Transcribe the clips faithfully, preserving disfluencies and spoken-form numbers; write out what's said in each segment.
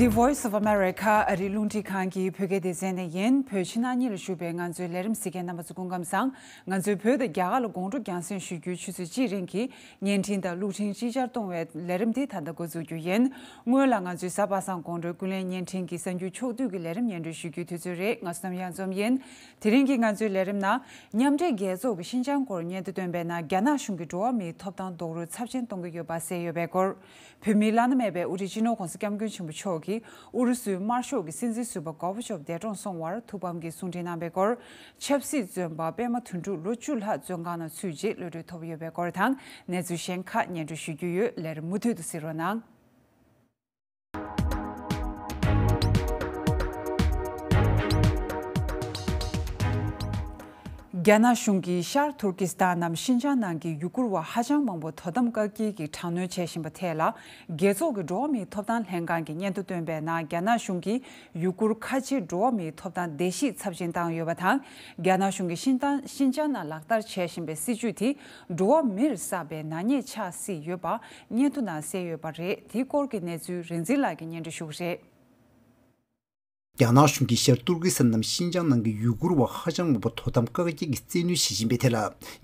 The Voice of America ཨ་རིའི་རླུང་འཕྲིན་ཁང་གི་བོད་སྐད་སྡེ་ཚན་ནས་ཡིན། བོད་ཕྱི་ནང་གཉིས་ལ་བཞུགས་པའི་ང་ཚོའི་ལས་རིམ་གཟིགས་མཁན་རྣམ་པ་ཚོ་སྐུ་ཁམས་བཟང་། ང་ཚོའི་བོད་དང་རྒྱ་གར་ལ་དགོང་དྲོ་རྒྱང་སྲིང་ཞུ་རྒྱུའི་ཆུ་ཚོད་གཅིག་རིང་གི་བརྙན་འཕྲིན་དང་རླུང་འཕྲིན་ཅིག་ཅར་གཏོང་བའི་ལས་རིམ་འདི་ད་ལྟ་འགོ་འཛུགས་རྒྱུ་ཡིན། སྔོན་ལ་ང་ཚོའི་གཟའ་པ་སངས་དགོང་དྲོའི་ཀུན་གླེང་བརྙན་འཕྲིན་གྱི་གསར་འགྱུར་ཕྱོགས་བསྡུས་ཀྱི་ལས་རིམ་སྙན་སྒྲོན་ཞུ་རྒྱུའི་དུས་ཚོད་རེད། ང་བསོད་ནམས་གཡང་འཛོམས་ཡིན། དེ་རིང་གི་ང་ཚོའི་ལས་རིམ་ནང་མཉམ་འབྲེལ་རྒྱལ་ཚོགས་ཀྱིས་ཤིན་ཅང་སྐོར་སྙན་ཐོ་བཏོན་པའི་ནང་རྒྱ་ནག་གཞུང་གིས་འགྲོ་བ་མིའི་ཐོབ་ཐང་རྡོག་རོལ་ཚབས་ཆེན་གཏོང་གི་ཡོད་པ་གསལ་ཡོད་པའི་སྐོར། བོད་མིའི་བླ་ན་མེད་པའི་དབུ་ཁྲིད་སྤྱི་ནོར་༸གོང་ས་༸སྐྱབས་མགོན་ཆེན་པོ་མཆོག་གིས་ཨུ་རུ་སུའི་དམར་ཤོག་གི་སྲིད་འཛིན་ཟུར་པ་གོར་བྷ་ཆོབ་འདས་གྲོངས་སོང་བར་ཐུགས་ཕམ་གྱི་གསུང་འཕྲིན་གནང་བའི་སྐོར། ཆབ་སྲིད་བཙོན་པ་པད་མ་དོན་གྲུབ་ལོ་བཅུ་ལྷག་བཙོན་ཁང་ནང་ཚུད་རྗེས་གློད་གྲོལ་ཐོབ་ཡོད་པའི་སྐོར་དང་གནས་ཚུལ་གཞན་ཁག་སྙན་སྒྲོན་ཞུ་རྒྱུ་ཡོད། ལས་རིམ་མུ་མཐུད་དུ་གཟིགས་རོགས་གནང་། རྒྱ་ནག་གཞུང་གིས་ཤར་ཐུར་ཀི་སི་ཐན་ནམ་ཤིན་ཅང་ནང་གི་ཡུ་གུར་བ་ཧ་ཅང་མང་པོ་དོ་དམ་བཀག་སྐྱིལ་གྱིས་དྲག་གནོན་བྱེད་བཞིན་པ་ཐད་ལ། རྒྱལ་ཚོགས་ཀྱི་འགྲོ་བ་མིའི་ཐོབ་ཐང་ལྷན་ཁང་གིས་སྙན་ཐོ་བཏོན་པའི་ནང་རྒྱ་ནག་གཞུང་གིས་ཡུ་གུར་ཁ་ཆེའི་འགྲོ་བ་མིའི་ཐོབ་ཐང་བརྡལ་བཤིག་ཚབས་ཆེན་བཏང་ཡོད་པ་དང་། རྒྱ་ནག་གཞུང་གིས་ཤིན་ཐང་ཤིན་ཅང་ནང་ལག་བསྟར་བྱེད་བཞིན་པའི་སྲིད་བྱུས་དེ་འགྲོ་བ་མིར་བསགས་པའི་ནག་ཉེས་ཆགས་སྲིད་ཡོད་པ་སྙན་ཐོ་ནང་གསལ་ཡོད་པ་རེད། དེའི་སྐོར་གྱི་གནས་ཚུལ་རིག་འཛིན་ལགས་ཀྱིས་སྙན་སྒྲོན་ཞུ་གི་རེད། རྒྱ་ནག་གཞུང་གིས་ཤར་ཏུར་ཀི་སི་ཐན་ནམ་ཤིན་ཅང་ནང་གི་ཡུ་གུར་བ་ཧ་ཅང་མང་པོ་དོ་དམ་བཀག་སྐྱིལ་གྱིས་བཙན་གནོན་བྱེད་བཞིན་པའི་ཐད་ལ།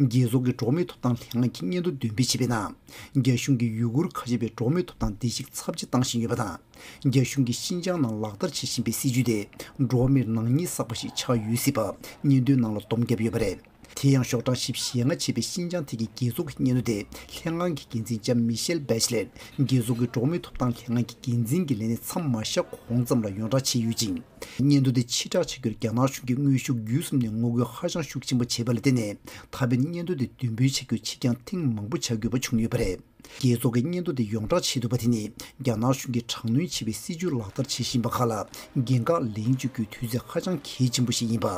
རྒྱལ་ཚོགས་ཀྱི་འགྲོ་བ་མིའི་ཐོབ་ཐང་ལྷན་ཁང་གིས་སྙན་ཐོ་འདོན་སྤེལ་བྱས་པའི་ནང་། རྒྱ་གཞུང་གིས་ཡུ་གུར་ཁ་ཆེ་བའི་འགྲོ་བ་མིའི་ཐོབ་ཐང་བརྡལ་བཤིག་ཚབས་ཆེ་བཏང་བཞིན་ཡོད་པ་དང་། རྒྱ་གཞུང་གིས་ཤིན་ཅང་ནང་ལག་བསྟར་བྱེད་བཞིན་པའི་སྲིད་བྱུས་དེ་འགྲོ་བ་མིར་ནག་ཉེས་བསགས་པ་ཞིག་ཆགས་ཡོད་སྲིད་པ་སྙན་ཐོའི་ནང་ལ་སྡོམ་བརྒྱབ་ཡོད་པ་རེད། དེ་ཡང་ཤོག་གྲངས་བཞི་བཅུ་ཞེ་ལྔ་བྱས་པའི་ཤིན་ཅང་ཐད་ཀྱི་རྒྱལ་ཚོགས་ཀྱི་སྙན་ཐོ་དེ་ལྷན་ཁང་གི་འགན་འཛིན་ལྕམ་མི་ཤེལ་བྷེ་ཆི་ལེད་རྒྱལ་ཚོགས་ཀྱི་འགྲོ་བ་མིའི་ཐོབ་ཐང་ལྷན་ཁང་གི་འགན་འཛིན་གྱི་ལས་གནས་མཚམས་མ་བཞག་གོང་ཙམ་ལ་ཡོངས་བསྒྲགས་བྱས་ཡོད་ཅིང་། སྙན་ཐོ་དེ་ཕྱིར་བསྒྲགས་བྱ་རྒྱུར་རྒྱ་ནག་གཞུང་གིས་དངོས་ཤུགས་བརྒྱུད་གསུམ་ནས་ངོ་རྒོལ་ཧ་ཅང་ཤུགས་ཆེན་པོ་བྱས་པ་ལ་བརྟེན་ནས། ད་ཕན་སྙན་ཐོ་དེ་འདོན་སྤེལ་བྱ་རྒྱུར་ཕྱིར་འགྱངས་ཐེངས་མང་པོ་བྱ་དགོས་པ་བྱུང་ཡོད་པ་རེད། རྒྱལ་ཚོགས་ཀྱི་སྙན་ཐོ་དེ་ཡོངས་བསྒྲགས་བྱེད་ཐུབ་པ་དེ་ནི། རྒྱ་ནག་གཞུང་གིས་དྲག་གནོན་བྱས་པའི་སྲིད་བྱུས་ལག་བསྟར་བྱེད་བཞིན་པ་ཁག་ལ་འགན་ཁག་ལེན་བཅུག་རྒྱུའི་དུས་ཚོད་ཧ་ཅང་གལ་ཆེན་པོ་ཞིག་ཡིན་པ།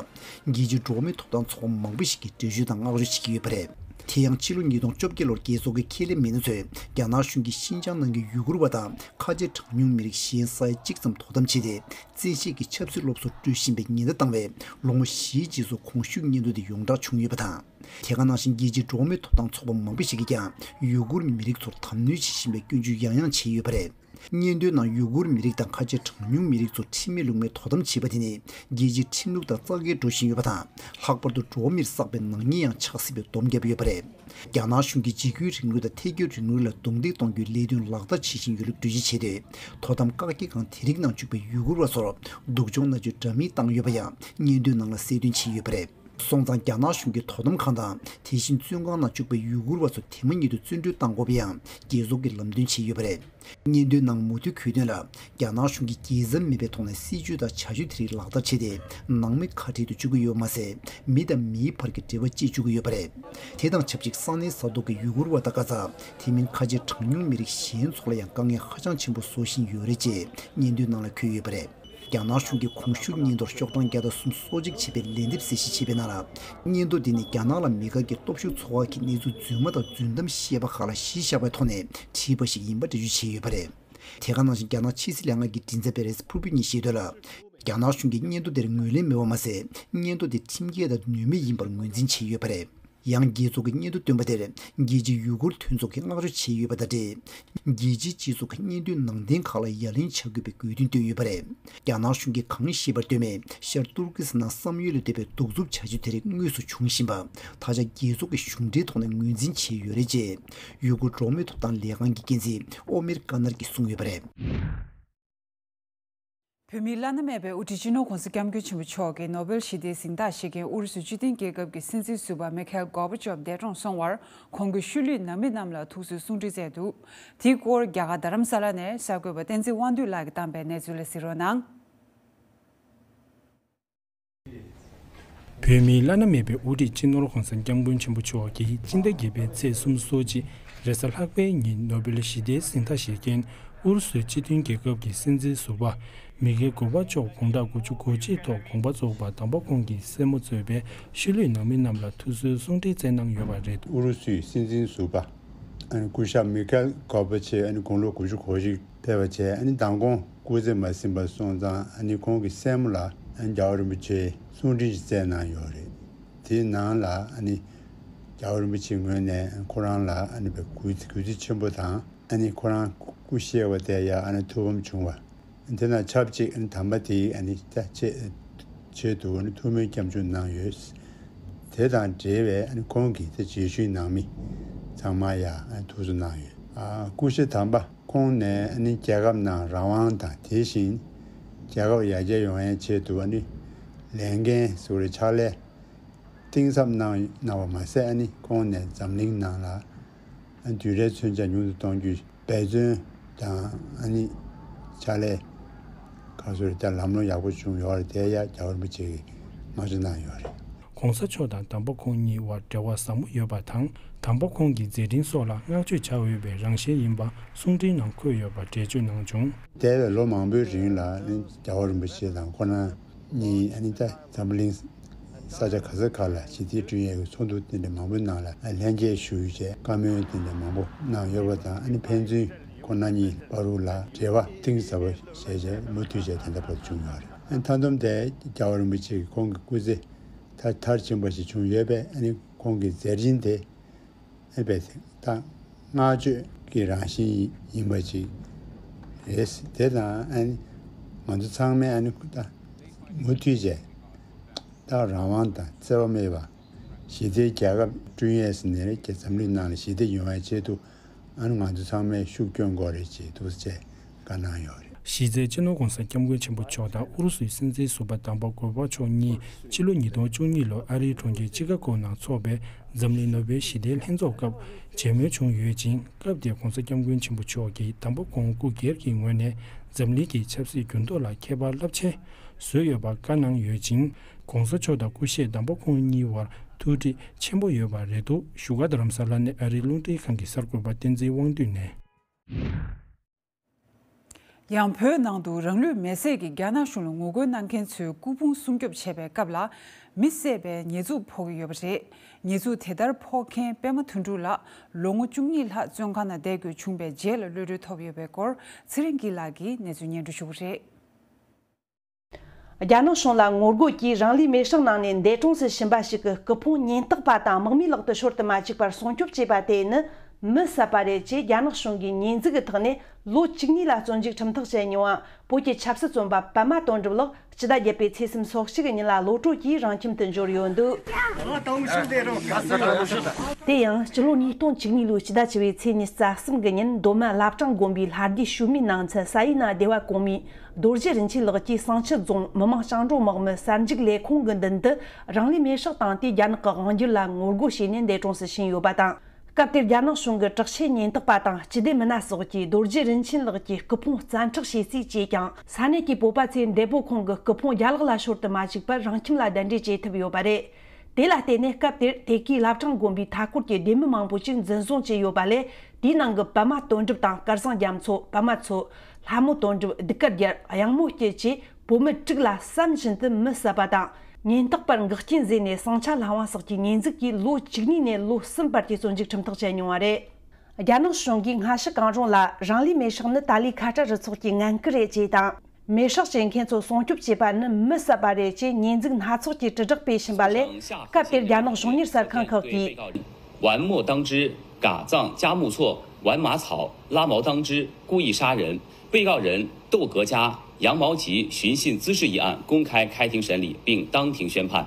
རྒྱལ་སྤྱིའི་འགྲོ་བ་མིའི་ཐོབ་ཐང་ཚོགས་པ་མང་པོ་ཞིག་གིས་འགྲེལ་བརྗོད་དང་བསྔགས་བརྗོད་བྱེད་ཀྱི་ཡོད་པ་རེད། དེ་ཡང་ཕྱི་ལོ་ཉིས་སྟོང་བཅོ་བརྒྱད་ལོར་རྒྱལ་ཚོགས་ཀྱི་ཁས་ལེན་མི་སྣ་ཚོས་རྒྱ་ནག་གཞུང་གིས་ཤིན་ཅང་ནང་གི་ཡུ་གུར་བ་དང་ཁ་ཆེ་གྲངས་ཉུང་མི་རིགས་གཞན་ས་ཡ་གཅིག་ཙམ་དོ་དམ་བྱས་ཏེ། བཙན་ཤེད་ཀྱིས་ཆབ་སྲིད་སློབ་གསོ་སྤྲོད་བཞིན་པའི་ཉེན་བརྡ་བཏང་བའི་ལོ་ངོ་བཞིའི་རྗེས་སུ་གོང་ཞུས་སྙན་ཐོ་དེ་ཡོངས་བསྒྲགས་བྱུང་ཡོད་པ་དང་། དེ་ག་ནང་བཞིན་རྒྱལ་སྤྱིའི་འགྲོ་བ་མིའི་ཐོབ་ཐང་ཚོགས་པ་མང་པོ་ཞིག་གིས་ཀྱང་ཡུ་གུར་མི་རིགས་ཚོར་དམ་གནོན་བྱེད་བཞིན་པའི་སྐྱོན་བརྗོད་ཡང་ཡང་བྱས་ཡོད་པ་རེད། སྙན་ཐོའི་ནང་ཡུ་གུར་མི་རིགས་དང་ཁ་ཆེ་གྲངས་ཉུང་མི་རིགས་ཚོ་ཁྲིམས་མེད་ལུགས་མེད་དོ་དམ་བྱས་པ་དེ་ནི་རྒྱལ་སྤྱིའི་ཁྲིམས་ལུགས་དང་རྩ་འགལ་འགྲོ་བཞིན་ཡོད་པ་དང་། ལྷག་པར་དུ་འགྲོ་བ་མིར་བསགས་པའི་ནག་ཉེས་ཡང་ཆགས་སྲིད་པའི་སྡོམ་བརྒྱབ་ཡོད་པ་རེད། རྒྱ་ནག་གཞུང་གིས་འཇིགས་སྐུལ་རིང་ལུགས་དང་ཐལ་འགྱུར་རིང་ལུགས་ལ་རྡུང་རྡེག་གཏོང་རྒྱུའི་ལས་དོན་ལག་བསྟར་བྱེད་བཞིན་ཡོད་ལུགས་འགྲེལ་བརྗོད་བྱས་ཏེ། དོ་དམ་བཀག་སྐྱིལ་ཁང་དེ་རིགས་ནང་བཅུག་པའི་ཡུ་གུར་བ་ཚོར་སྡུག་སྦྱོང་མནར་གཅོད་འདྲ་མིན་བཏང་ཡོད་པ་ཡང་སྙན་ཐོའི་ནང་ལ་གསལ་སྟོན་བྱས་ཡོད་པ་རེད། སོང་ཙང་རྒྱ་ནག་གཞུང་གིས་དོ་དམ་ཁང་དང་དེ་བཞིན་བཙོན་ཁང་ནང་བཅུག་པའི་ཡུ་གུར་བ་ཚོ་དེ་མ་ཉིད་དུ་བཙོན་གྲོལ་གཏང་དགོས་པའི་ཡང་རྒྱལ་ཚོགས་ཀྱིས་ལམ་སྟོན་བྱས་ཡོད་པ་རེད། སྙན་ཐོའི་ནང་མུ་མཐུད་འཁོད་དོན་ལ། རྒྱ་ནག་གཞུང་གིས་རྒྱལ་མཚམས་མེད་པའི་ཐོག་ནས་སྲིད་ཇུས་དང་བྱ་སྤྱོད་དེ་རིགས་ལག་བསྟར་བྱས་ཏེ། ནང་མི་ཁ་བྲལ་དུ་བཅུག་གི་ཡོད་མ་ཟད། མི་དང་མིའི་བར་གྱི་འབྲེལ་བ་བཅད་བཅུག་གི་ཡོད་པ་རེད། དེ་དང་ཆབས་ཅིག་ས་གནས་ས་ཐོག་གི་ཡུ་གུར་བ་དང་ཀ་ཙ། དེ་མིན་ཁ་ཆེ་གྲངས་ཉུང་མི་རིགས་གཞན་ཚོ་ལ་ཡང་དཀའ་ངལ་ཧ་ཅང་ཆེན་པོ་བཟོ་བཞིན་ཡོད་རེད་ཅེས་སྙན་ཐོའི་ནང་ལ་འཁོད་ཡོད་པ་རེད། རྒྱ་ནག་གཞུང་གིས་གོང་ཞུས་སྙན་ཐོར་ཤོག་གྲངས་བརྒྱ་དང་སུམ་ཅུ་སོ་གཅིག་བྱས་པའི་ལན་འདེབས་གསལ་བཤད་བྱས་པའི་ནང་ལ། སྙན་ཐོ་འདི་ནི་རྒྱ་ནག་ལ་མི་དགའ་གི་སྟོབས་ཤུགས་ཚོགས་ཁག་གིས་གནས་ཚུལ་རྫུན་མ་དང་རྫུན་གཏམ་བཤད་པ་ཁག་ལ་གཞི་བཞག་པའི་ཐོག་ནས་བྲིས་པ་ཞིག་ཡིན་པ་འགྲེལ་བརྗོད་བྱས་ཡོད་པ་རེད། དེ་ག་ནང་བཞིན་རྒྱ་ནག་ཕྱི་སྲིད་ལྷན་ཁང་གི་མགྲིན་ཚབ་པེ་རེས་ཕུར་བུ་གཉིས་བཤད་དོན་ལ། རྒྱ་ནག་གཞུང་གིས་སྙན་ཐོ་དེར་ངོས་ལེན་མེད་པ་མ་ཟད། སྙན་ཐོ་དེ་ཁྲིམས་འགལ་དང་ནུས་མེད་ཡིན་པར་ངོས་འཛིན་བྱས་ཡོད་པ་རེད། ཡང་རྒྱལ་ཚོགས་ཀྱི་སྙན་ཐོ་བཏོན་པ་དེར་རྒྱལ་སྤྱིའི་ཡུ་གུར་མཐུན་ཚོགས་ཀྱིས་བསྔགས་བརྗོད་བྱས་ཡོད་པ་དང་འབྲེལ། རྒྱལ་སྤྱིའི་སྤྱི་ཚོགས་ཀྱི་སྙན་ཐོའི་ནང་དོན་ཁག་ལ་ཡ་ལན་བྱ་དགོས་པའི་དགོས་འདུན་བཏོན་ཡོད་པ་རེད། རྒྱ་ནག་གཞུང་གིས་གང་བཤད་པར་ལྟོས་མེད་ཤར་ཏུར་ཀི་སི་ཐན་བསམ་ཡུལ་ལས་འདས་པའི་གདུག་རྩུབ་བྱ་སྤྱོད་དེ་རིགས་དངོས་སུ་བྱུང་བཞིན་པ། ད་ཆ་རྒྱལ་ཚོགས་ཀྱི་གཞུང་འབྲེལ་ཐོག་ནས་ངོས་འཛིན་བྱས་ཡོད་རེད་ཅེས། ཡུ་གུར་འགྲོ་བ་མིའི་ཐོབ་ཐང་ལས་ཁང་གི་འགན་འཛིན་ཨོ་མེར་ཀ་ནར་གྱིས་གསུངས་ཡོད་པ་རེད། བོད་མིའི་བླ་ན་མེད་པའི་དབུ་ཁྲིད་སྤྱི་ནོར་༸གོང་ས་༸སྐྱབས་མགོན་ཆེན་པོ་མཆོག་གི་ནོ་བེལ་ཞི་བདེའི་གཟེངས་རྟགས་བཞེས་མཁན་ཨུ་རུ་སུའི་སྤྱི་མཐུན་རྒྱལ་ཁབ་ཀྱི་སྲིད་འཛིན་ཟུར་པ་མི་ཁེལ་གོར་བྷ་ཆོབ་འདས་གྲོངས་སོང་བར་ཁོང་གི་ཤུལ་ལུས་ནང་མི་རྣམས་ལ་ཐུགས་གསོའི་གསུང་འཕྲིན་བསྩལ་འདུག་དེའི་སྐོར་རྒྱ་གར་རྡ་རམ་ས་ལ་ནས་གསར་འགོད་པ་བསྟན་འཛིན་དབང་འདུས་ལགས་ཀྱིས་བཏང་པའི་གནས་ཚུལ་ལ་གཟིགས་རོགས་གནང་། བོད་མིའི་བླ་ན་མེད་པའི་དབུ་ཁྲིད་སྤྱི་ནོར་༸གོང་ས་༸སྐྱབས་མགོན་ཆེན་པོ་མཆོག་གིས་སྤྱི་ཟླ་བརྒྱད་པའི་ཚེས་སོ་གཅིག་རེས་གཟའ་ལྷག་པའི་ཉིན་ནོ་བེལ་ཞི་བདེའི་གཟེངས་རྟགས་བཞེས་མཁན་ཨུ་རུ་སུའི་སྤྱི་མཐུན་རྒྱལ་ཁབ་ཀྱི་སྲིད་འཛིན་ཟུར་པ་མི་ཁེལ་གོར་བྷ་ཆོབ་དགུང་གྲངས་དགུ་བཅུ་གོ་གཅིག་ཐོག་དགོངས་པ་རྫོགས་པར་དམ་པ་ཁོང་གི་སྲས་མོ་གཙོས་པའི་ཤུལ་ལུས་ནང་མི་རྣམས་ལ་ཐུགས་གསོའི་གསུང་འཕྲིན་བསྩལ་གནང་ཡོད་པ་རེད། ཨུ་རུ་སུའི་སྲིད་འཛིན་ཟུར་པ་ཨ་ནི་སྐུ་ཞབས་མི་ཁེལ་གོར་བྷ་ཆོབ་ཨ་ནི་དགུང་ལོ་དགུ་བཅུ་གོ་གཅིག་ཕེབས་པ་བྱས། ཨ་ནི་མདང་དགོང་སྐུ་ཚེ་མ་ཟིན་པ་སོང་ཙང་། ཨ་ནི་ཁོང་གི་སྲས་མོ་ལ་ཨ་ནི་རྒྱལ་བ་རིན་པོ་ཆེས་གསུང་འཕྲིན་ཞིག་བསྩལ་གནང་ཡོད་རེད། དེའི་ནང་ལ་ཨ་ནི་རྒྱལ་བ་རིན་པོ་ཆེའི་ངོས་ནས་ཁོ་རང་ལ་ཨ་ནི་གུས་གུས་བརྩི་ཆེན་པོ་དང་། ཨ་ནི་ཁོ་རང་སྐུ་གཤེགས་པ་དེ་ཡ་ཨ་ནི་ཐུགས་ཕམ་བྱུང་བ། དེ་དང་ཆབས་ཅིག་ཨ་ནི་དམ་པ་དེའི་ཨ་ནི་ད་ཆེད་ཆེད་དུ་ཨ་ནི་ཐུགས་སྨོན་སྐྱབས་འཇུག་གནང་ཡོད། དེ་དང་འབྲེལ་བའི་ཨ་ནི་ཁོང་གི་ད་རྗེས་ཤུལ་གནང་མི་ཚང་མ་ཡ་ཨ་ནི་ཐུགས་གསོ་གནང་ཡོད། ཨ་སྐུ་གཤེགས་དམ་པ་ཁོང་ནས་ཨ་ནི་རྒྱལ་ཁབ་ནང་རང་དབང་དང་དེ་བཞིན་རྒྱལ་ཁབ་ཡར་རྒྱས་ཡོང་ཡའི་ཆེད་དུ་ཨ་ནི་ལས་འགན་ཟུར་ཕྱག་ལས་གཏིང་ཟབ་གནང་གནང་བ་མ་ཟད་ཨ་ནི་ཁོང་ནས་འཛམ་གླིང་ནང་ལ་ཨ་ནི་དུས་རབས་མཚོན་ཆ་ཉུང་དུ་གཏོང་རྒྱུའི་འབད་བརྩོན་དང་ཨ་ནི་ཕྱག་ལས་ཁ་སོར་ད་ལམ་ལྷོང་ཡག་པོ་བྱུང་ཡོད་རེད། དེ་ཡ་རྒྱལ་བ་རིན་པོ་ཆེ་གིས་བསྔགས་བརྗོད་གནང་ཡོད་རེད། གོང་ས་མཆོག་དང་དམ་པ་ཁོང་གཉིས་བར་འབྲེལ་བ་ཟབ་མོ་ཡོད་པ་དང་། དམ་པ་ཁོང་གི་མཛད་འཕྲིན་སོགས་ལ་བསྔགས་བརྗོད་བྱ་འོས་པའི་རང་བཞིན་ཡིན་པ་གསུང་འཕྲིན་ནང་འཁོད་ཡོད་པ་འགྲེལ་བརྗོད་གནང་བྱུང་། འདས་པའི་ལོ་མང་པོའི་རིང་ལ་ནི་རྒྱལ་བ་རིན་པོ་ཆེ་དང་ཁོང་རྣམ་གཉིས་ཨ་ནི་ད་འཛམ་བུ་གླིང་ས་ཆ་ག་ས་ག་ལ་ཞི་བདེ་བསྐྲུན་ཡས་ཀྱི་ཚོགས་འདུ་དེ་འདྲ་མང་པོ་ནང་ལ་ལྷན་རྒྱས་ཞུགས་བྱས་བཀའ་མོལ་དེ་འདྲ་མང་པོ་གནང་ཡོད་པ་དང་། ཨ་ནི་ཕན་ཚུན་ཁོང་རྣམ་གཉིས་བར་དུ་ལ་འབྲེལ་བ་གཏིང་ཟབ་པོ་བྱས་བྱས་མུ་མཐུད་བྱས་དེ་འདྲ་བར་བྱུང་ཡོད་རེད། ཨ་ནི་མཐའ་བསྡོམས་དེ་རྒྱལ་བ་རིན་པོ་ཆེ་གི་ཁོང་གི་སྐུ་ཚེ་མཐར་མཐར་ཕྱིན་པ་ཞིག་བྱུང་ཡོད་པས། ཨ་ནི་ཁོང་གི་མཛད་འཕྲིན་དེ་ཨེ་བས་ད་བསྔགས་བརྗོད་ཀྱི་རང་བཞིན་ཡིན་པ་ཅིག་རེད། དེ་དང་ཨ་ནི་ང་ཚོ་ཚང་མས་ཨ་ནི་ད་མུ་མཐུད་བྱས་ད་རང་དབང་དང་བརྩེ་བ་མེད་པ་ཞི་བདེའི་རྒྱལ་ཁབ་བསྐྲུན་ཡས་ཟེར་ནས་རེད། འཛམ་གླིང་ནང་ལ་ཞི་བདེ་ཡོང་བའི་ཆེད་དུ་ཨ་ནི་ང་ཚོ་ཚང་མས་ཤུགས་སྐྱོན་དགོས་རེད་ཅེས་འདུག་ཅེས་བཀའ་གནང་ཡོད་རེད། གཞི་རྩའི་སྤྱི་ནོར་༸གོང་ས་༸སྐྱབས་མགོན་ཆེན་པོ་མཆོག་དང་ཨུ་རུ་སུའི་སྲིད་འཛིན་ཟུར་པ་དམ་པ་གོ་གྷོ་ཕྱོགས་གཉིས་ཕྱི་ལོ་ཉིས་སྟོང་བཅུ་གཉིས་ལོར་ཨ་རིའི་གྲོང་ཁྱེར་ཅི་ཀ་གོ་ནང་འཚོགས་པའི་འཛམ་གླིང་ནོ་བེལ་ཞི་བདེའི་ལྷན་ཚོགས་སྐབས་མཇལ་མོལ་བྱུང་ཡོད་ཅིང་། སྐབས་དེར་༸གོང་ས་༸སྐྱབས་མགོན་ཆེན་པོ་མཆོག་གིས་དམ་པ་ཁོང་སྐུ་སྒེར་གྱི་ངོས་ནས་འཛམ་གླིང་གི་ཆབ་སྲིད་འགྱུར་ལྡོག་ལ་ཁྱད་པར་རླབས་ཆེན་བཟོས་ཡོད་པར་བཀའ་གནང་ཡོད་ཅིང་། ༸གོང་ས་མཆོག་དང་སྐུ་གཤེགས་དམ་པ་ཁོང་གཉིས་བར་ཐུགས་འདྲིས་ཆེན་པོ་ཡོད་པ་རེད་འདུག་བཞུགས་སྒར་རྡ་རམ་ས་ལ་ནས་ཨ་རིའི་རླུང་འཕྲིན་ཁང་གི་གསར་འགོད་པ་བསྟན་འཛིན་དབང་འདུས་ནས། ཡང་བོད་ནང་དུ་རང་ལུས་མེར་སྲེག་གིས་རྒྱ་ནག་གཞུང་ལ་ངོ་རྒོལ་གནང་མཁན་ཚོའི་སྐུ་ཕུང་སྲུང་སྐྱོབ་བྱེད་པའི་སྐབས་ལ་མི་བསད་པའི་ཉེས་འཛུགས་ཕོག་གི་ཡོད་པ་རེད། ཉེས་འཛུགས་དེ་ལྟར་ཕོག་མཁན་པད་མ་དོན་གྲུབ་ལགས་ལོ་ངོ་བཅུ་གཉིས་ལྷག་བཙོན་ཁང་ནང་བསྡད་དགོས་བྱུང་བའི་རྗེས་ལ་གློད་གྲོལ་ཐོབ་ཡོད་པའི་སྐོར་ཚེ་རིང་སྐྱིད་ལགས་ཀྱིས་གནས་ཚུལ་སྙན་སྒྲོན་ཞུ་གི་རེད། རྒྱ་ནག་གཞུང་ལ་ངོ་རྒོལ་གྱིས་རང་ལུས་མེར་སྲེག་གནང་ནས་འདས་གྲོངས་སུ་ཕྱིན་པ་ཞིག་གི་སྐུ་ཕུང་ཉེན་རྟོག་པ་དང་དམག་མིའི་ལག་ཏུ་ཤོར་དུ་མ་བཅུག་པར་སྲུང་སྐྱོབ་བྱས་པ་དེ་ནི་མི་བསད་པ་རེད་ཅེས་རྒྱ་ནག་གཞུང་གིས་ཉེས་འཛུགས་ཀྱི་ཐོག་ནས་ལོ་བཅུ་གཉིས་ལ་བཙོན་འཇུག་ཁྲིམས་ཐག་བཅད་མྱོང་བ་བོད་ཀྱི་ཆབ་སྲིད་བཙོན་པ་པད་མ་དོན་གྲུབ་ལགས་སྤྱི་ཟླ་བརྒྱད་པའི་ཚེས་སུམ་ཅུ་སོ་གཅིག་གི་ཉིན་ལ་གློད་གྲོལ་གྱིས་རང་ཁྱིམ་དུ་འབྱོར་ཡོད་འདུག་དེ་ཡང་སྤྱི་ལོ་ཉིས་སྟོང་བཅུ་གཉིས་ལོའི་ཕྱི་ཟླ་བཅུ་པའི་ཚེས་ཉི་ཤུ་རྩ་གསུམ་གྱི་ཉིན་མདོ་སྨད་བླ་བྲང་དགོན་པའི་ལྷ་སྡེའི་ཤུལ་མའི་ནང་ཚན་ས་ཡི་ན་སྡེ་བ་གོང་མའི་རྡོ་རྗེ་རིན་ཆེན་ལགས་ཀྱིས་བསང་ཆུ་རྫོང་མི་དམངས་བཅིངས་འགྲོལ་དམག་མི་གསར་འཇུག་ལས་ཁུངས་ཀྱི་མདུན་དུ་རང་ལུས་མེར་སྲེག་བཏང་སྟེ་རྒྱ་ནག་གི་དབང་སྒྱུར་ལ་ངོ་རྒོལ་བྱས་ནས་འདས་གྲོངས་སུ་ཕྱིན་ཡོད་པ་དང་། སྐབས་དེར་རྒྱ་ནག་གཞུང་གི་དྲག་ཆས་ཉེན་རྟོག་པ་དང་སྤྱི་བདེ་མི་སྣ་སོགས་ཀྱིས་རྡོ་རྗེ་རིན་ཆེན་ལགས་ཀྱི་སྐུ་ཕུང་བཙན་འཕྲོག་བྱས་རྩིས་བྱས་ཀྱང་། ས་གནས་ཀྱི་བོད་པ་ཚོས་འདས་པོ་ཁོང་གི་སྐུ་ཕུང་རྒྱ་ལག་ལ་ཤོར་དུ་མ་བཅུག་པར་རང་ཁྱིམ་ལ་གདན་འདྲེན་བྱེད་ཐུབ་ཡོད་པ་རེད། དེ་ལ་བརྟེན་ནས་སྐབས་དེར་དེ་གའི་བླ་བྲང་དགོན་པའི་མཐའ་འཁོར་གྱི་སྡེ་མི་མང་པོ་ཞིག་འཛིན་བཟུང་བྱས་ཡོད་པ་ལས། དེའི་ནང་གི་པད་མ་དོན་གྲུབ་དང་སྐལ་བཟང་རྒྱ་མཚོ། པད་མ་མཚོ། ལྷ་མོ་དོན་གྲུབ། གདུགས་དཀར་རྒྱལ། གཡང་མོ་སྐྱིད་བཅས་བོད་མི་དྲུག་ལ་བསམ་བཞིན་དུ་མི་བསད་པ་དང་། ཉེན་རྟོག་པར་འགོག་རྐྱེན་བཟོས་ནས་ཟིང་ཆ་སླ་བ་སོགས་ཀྱི་ཉེས་འཛུགས་ཀྱིས་ལོ་བཅུ་གཉིས་ནས་ལོ་གསུམ་བར་གྱི་བཙོན་འཇུག་ཁྲིམས་ཐག་བཅད་མྱོང་བ་རེད། རྒྱ་ནག་གཞུང་གིས་སྔ་ཕྱི་གང་རུང་ལ་རང་ལུས་མེར་སྲེག་ནི་ཏཱ་ལའི་ཁ་བྲལ་རུ་ཚོགས་ཀྱི་ངན་སྐུལ་རེད་ཅེས་དང་། མེར་སྲེག་བྱེད་མཁན་ཚོ་སྲུང་སྐྱོབ་བྱེད་པ་ནི་མི་བསད་པ་རེད་ཅེས་ཉེས་འཛུགས་སྣ་ཚོགས་ཀྱིས་དྲིལ་བསྒྲགས་སྤེལ་བཞིན་པ་ལས། སྐབས་དེར་རྒྱ་ནག་གཞུང་གཉེར་གསར་ཁང་ཁག་གིས། 玩墨当知，嘎藏加木错，玩马草，拉毛当知，故意杀人。被告人窦格佳、杨毛吉寻衅滋事一案公开开庭审理，并当庭宣判。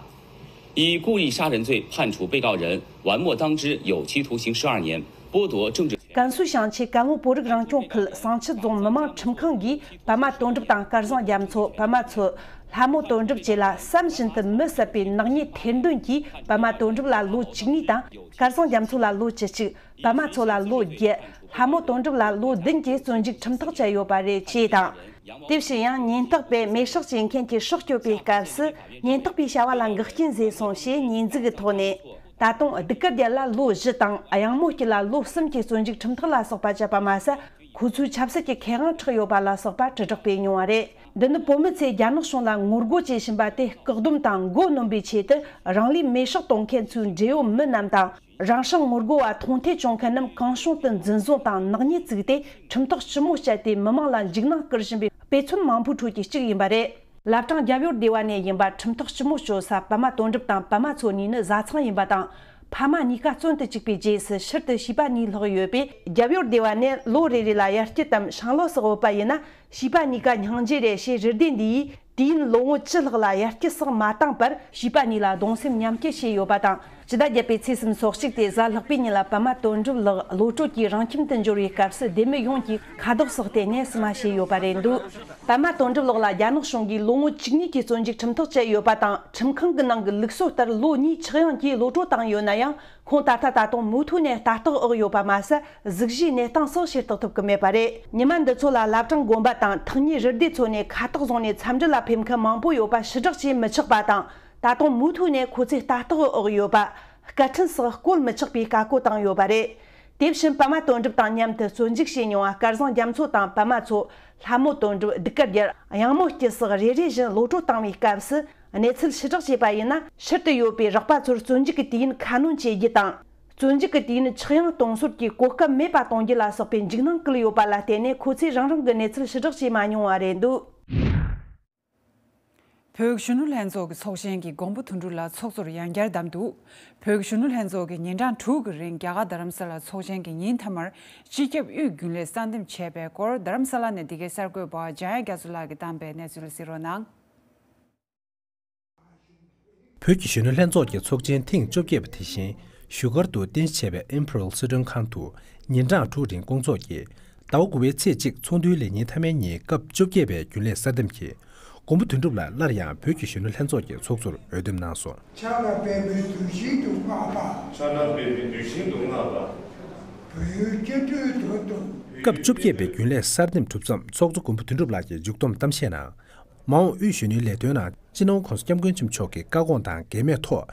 以故意杀人罪判处被告人玩墨当知有期徒刑十二年，剥夺政治权。 ཀན་སུའུ་ཞིང་ཆེན་ཀན་ལྷོ་བོད་རིགས་རང་སྐྱོང་ཁུལ་བསང་ཆུ་རྫོང་མི་དམངས་ཁྲིམས་ཁང་གིས་པད་མ་དོན་གྲུབ་དང་སྐལ་བཟང་རྒྱ་མཚོ། པད་མ་མཚོ། ལྷ་མོ་དོན་གྲུབ་བཅས་ལ་བསམ་བཞིན་དུ་མི་བསད་པའི་ནག་ཉེས་ཐེར་འདོན་གྱིས་པད་མ་དོན་གྲུབ་ལ་ལོ་བཅུ་གཉིས་དང་སྐལ་བཟང་རྒྱ་མཚོ་ལ་ལོ་བཅུ་གཅིག་པད་མ་མཚོ་ལ་ལོ་བརྒྱད། ལྷ་མོ་དོན་གྲུབ་ལ་ལོ་བདུན་གྱི་བཙོན་འཇུག་ཁྲིམས་ཐག་བཅད་ཡོད་པ་རེད་ཅེས་དང་། དེ་བཞིན་ཡང་ཉེན་རྟོག་པས་མེ་སྲེག་བྱེད་མཁན་གྱི་སྲོག་གཅོད་པའི་སྐབས་སུ་ཉེན་རྟོག་པའི་བྱ་བ་ལ་འགོག་རྐྱེན་བཟོས་སོང་ཞེས་ཉེས་འཛུགས་ཀྱི་ཐོག་ནས། ད་དུང་གདུགས་དཀར་རྒྱལ་ལ་ལོ་བཞི་དང་གཡང་མོ་སྐྱིད་ལ་ལོ་གསུམ་གྱི་བཙོན་འཇུག་ཁྲིམས་ཐག་ལ་སོགས་པ་བཅད་པ་མ་ཟད། ཁོ་ཚོའི་ཆབ་སྲིད་ཀྱི་ཁེ་དབང་འཕྲོག་ཡོད་པ་ལ་སོགས་པ་དྲིལ་བསྒྲགས་སྤེལ་མྱོང་བ་རེད། འདི་ནི་བོད་མི་ཚོས་རྒྱ་ནག་གཞུང་ལ་ངོ་རྒོལ་བྱེད་བཞིན་པ་དེ་བཀག་སྡོམ་དང་མགོ་གནོན་པའི་ཆེད་དུ་རང་ལུས་མེར་སྲེག་གཏོང་མཁན་ཚོའི་འབྲེལ་ཡོད་མི་རྣམས་དང་། རང་སྲོག་ངོ་རྒོལ་བ་མཐོང་ཐོས་བྱུང་མཁན་རྣམས་གང་བྱུང་དུ་འཛིན་བཟུང་དང་ནག་ཉེས་བཙུགས་ཏེ་ཁྲིམས་ཐག་ལྕི་མོ་བཅད་དེ་མི་མང་ལ་འཇིགས་སྣང་སྐུལ་བཞིན་པའི་དཔེ་མཚོན་མང་པོའི་ཁྲོད་ཀྱི་གཅིག་ཡིན་པ་རེད། བླ་བྲང་རྒྱབ་ཡོལ་སྡེ་བ་ནས་ཡིན་པ་ཁྲིམས་ཐག་ལྕི་མོ་གཅོད་ས་པད་མ་དོན་གྲུབ་དང་པད་མ་མཚོ་གཉིས་ནི་བཟའ་ཚང་ཡིན་པ་དང་། ཕ་མ་གཉིས་ཀ་བཙོན་དུ་བཅུག་པའི་རྗེས་སུ་ཕྱིར་དུ་བྱིས་པ་གཉིས་ལྷག་ཡོད་པས། རྒྱབ་ཡོལ་སྡེ་བ་ནས་ལོ་རེ་རེ་ལ་ཡར་སྐྱེད་དམ་ཤིང་ལོ་སོགས་འབབ་པ་ཡིན་ན། བྱིས་པ་གཉིས་ཀ་སྙིང་རྗེ་རེད་ཞེས་རི་སྡེ་འདི་ཡིས་དུས་ཡུན་ལོ་ངོ་བཅུ་ལྷག་ལ་ཡར་སྐྱེད་སོགས་མ་བཏང་བར་བྱིས་པ་གཉིས་ལ་གདུང་སེམས་མཉམ་སྐྱེད་བྱས་ཡོད་པ་དང་། ཕྱི་ཟླ་བརྒྱད་པའི་ཚེས་སུམ་ཚོགས་གཅིག་སྟེ་གཟའ་ལྷག་པའི་ཉིན་ལ་པདྨ་དོན་གྲུབ་ལགས་གློད་གྲོལ་གྱིས་རང་ཁྱིམ་དུ་འབྱོར་བའི་སྐབས་སུ་སྡེ་མི་ཡོངས་ཀྱིས་ཁ་དོག་སོགས་སྟེར་ནས་བསུ་མ་བྱས་ཡོད་པ་རེད་འདུག་པདྨ་དོན་གྲུབ་ལགས་ལ་རྒྱ་ནག་གཞུང་གིས་ལོ་ངོ་བཅུ་གཉིས་ཀྱི་བཙོན་འཇུག་ཁྲིམས་ཐག་བཅད་ཡོད་པ་དང་། ཁྲིམས་ཁང་གི་ནང་གི་ལུགས་སྲོལ་ལྟར་ལོ་གཉིས་ཆག་ཡང་གིས་གློད་གྲོལ་བཏང་ཡོད་ན་ཡང་། ཁོང་ད་ལྟ་ད་དུང་མུ་མཐུད་ནས་ལྟ་རྟོག་འོག་ཡོད་པ་མ་ཟད། གཟུགས་གཞིའི་གནས་སྟངས་སོགས་ཤེས་རྟོགས་ཐུབ་ཀྱི་མེད་པ་རེད། ཉི་མ་འདི་ཚོ་ལ་བླ་བྲང་དགོན་པ་དང་ཐག་ཉེ་རི་སྡེ་ཚོ་ནས་ཁ་བཏགས་བཟུང་ནས་འཚམས་འདྲི་ལ་ཕེབས་མཁན་མང་པོ་ཡོད་པ་ཕྱིར་བསྒྲགས་བྱས་མི་ཆོག་པ་དང་། ད་དུང་མུ་མཐུད་ནས་ཁོ་ཚོས་ལྟ་རྟོག་འོག་ཡོད་པ། སྐད་འཕྲིན་སོགས་བཀོལ་མི་ཆོག་པའི་བཀའ་བཀོད་བཏང་ཡོད་པ་རེད། དེ་བཞིན་པདྨ་དོན་གྲུབ་དང་མཉམ་དུ་བཙོན་འཇུག་བྱས་མྱོང་བ་སྐལ་བཟང་རྒྱ་མཚོ་དང་པདྨ་མཚོ། ལྷ་མོ་དོན་གྲུབ། གདུགས་དཀར་རྒྱལ། གཡང་མོ་སྐྱིད་སོགས་རེ་རེ་བཞིན་གློད་གྲོལ་བཏང་བའི་སྐབས་སུ། གནས་ཚུལ་ཕྱིར་བསྒྲགས་བྱས་པ་ཡིན་ན། ཕྱིར་དུ་ཡོད་པའི་རོགས་པ་ཚོར་བཙོན་འཇུག་གི་དུས་ཡུན་ཁ་སྣོན་བྱེད་རྒྱུ་དང་། བཙོན་འཇུག་གི་དུས་ཡུན་ཆག་ཡང་གཏོང་སྲོལ་གྱི་གོ་སྐབས་མེད་པ་གཏོང་རྒྱུ་ལ་སོགས་པའི་འཇིགས་སྣང་བསྐུལ་ཡོད་པ་ལ་བརྟེན་ནས། ཁོ་ཚོས་རང་རང་གི་གནས་ཚུལ་ཕྱིར་བསྒྲགས་བྱས་མ་མྱོང་བ་རེད་འདུག་བོད་ཀྱི་གཞོན་ནུ་ལྷན་ཚོགས་ཀྱི་ཚོགས་ཆེན་གྱིས་མགོན་པོ་དོན་གྲུབ་ལགས་ཚོགས་གཙོར་ཡང་བསྐྱར་བདམས་འདུག་བོད་ཀྱི་གཞོན་ནུ་ལྷན་ཚོགས་ཀྱིས་ཉིན་གྲངས་དྲུག་གི་རིང་རྒྱ་གར་རྡ་རམ་ས་ལར་ཚོགས་ཆེན་གྱི་ཉིན་མཐའ་མར་སྤྱི་ཁྱབ་དབུས་རྒྱུན་ལས་གསར་འདེམས་བྱས་པའི་སྐོར། རྡ་རམ་ས་ལ་ནས་འདི་གའི་གསར་འགོད་པ་འཇམ་དབྱངས་རྒྱ་མཚོ་ལགས་ཀྱིས་བཏང་པའི་གནས་ཚུལ་གཟིགས་རོགས་གནང་། བོད་ཀྱི་གཞོན་ནུ་ལྷན་ཚོགས་ཀྱི་ཚོགས་ཆེན་ཐེངས་བཅོ་བརྒྱད་པ་དེ་བཞིན་བཞུགས་སྒར་དུ་རྟེན་གཞི་བྱས་པའི་ཨིམ་ཕི་རལ་སྲིད་དོན་ཁང་དུ་ཉིན་གྲངས་དྲུག་རིང་སྐོང་ཚོགས་ཀྱིས། ཟླ་བ་དགུ་པའི་ཚེས་གཅིག་ཚོགས་འདུའི་ལས་ཉིན་མཐའ་མའི་ཉིན་སྐབས་བཅོ་བརྒྱད་པའི་རྒྱུན་ལས་གསར་འདེམས་ཀྱིས། མགོན་པོ་དོན་གྲུབ་ལགས་སླར་ཡང་བོད་ཀྱི་གཞོན་ནུ་ལྷན་ཚོགས་ཀྱི་ཚོགས་གཙོར་འོས་འདེམས་གནང་སོང་། ཕྱག་ན་པདྨོའི་གདུལ་ཞིང་དུ་བསྔགས་པ། ཕྱག་ན་པདྨོའི་གདུལ་ཞིང་དུ་བསྔགས་པ། བོད་སྐྱེ་འགྲོའི་དོན་དུ། སྐབས་བཅོ་བརྒྱད་པའི་རྒྱུན་ལས་གསར་འདེམས་གྲུབ་མཚམས་ཚོགས་གཙོ་མགོན་པོ་དོན་གྲུབ་ལགས་ཀྱིས་མཇུག་བསྡོམས་གཏམ་བཤད་ནང་། མ་འོངས་དབུས་གཞོན་ནུའི་ལས་དོན་ནང་སྤྱི་ནོར་༸གོང་ས་༸སྐྱབས་མགོན་ཆེན་པོ་མཆོག་གི་བཀའ་དགོངས་དང་འགལ་མེད་ཐོག་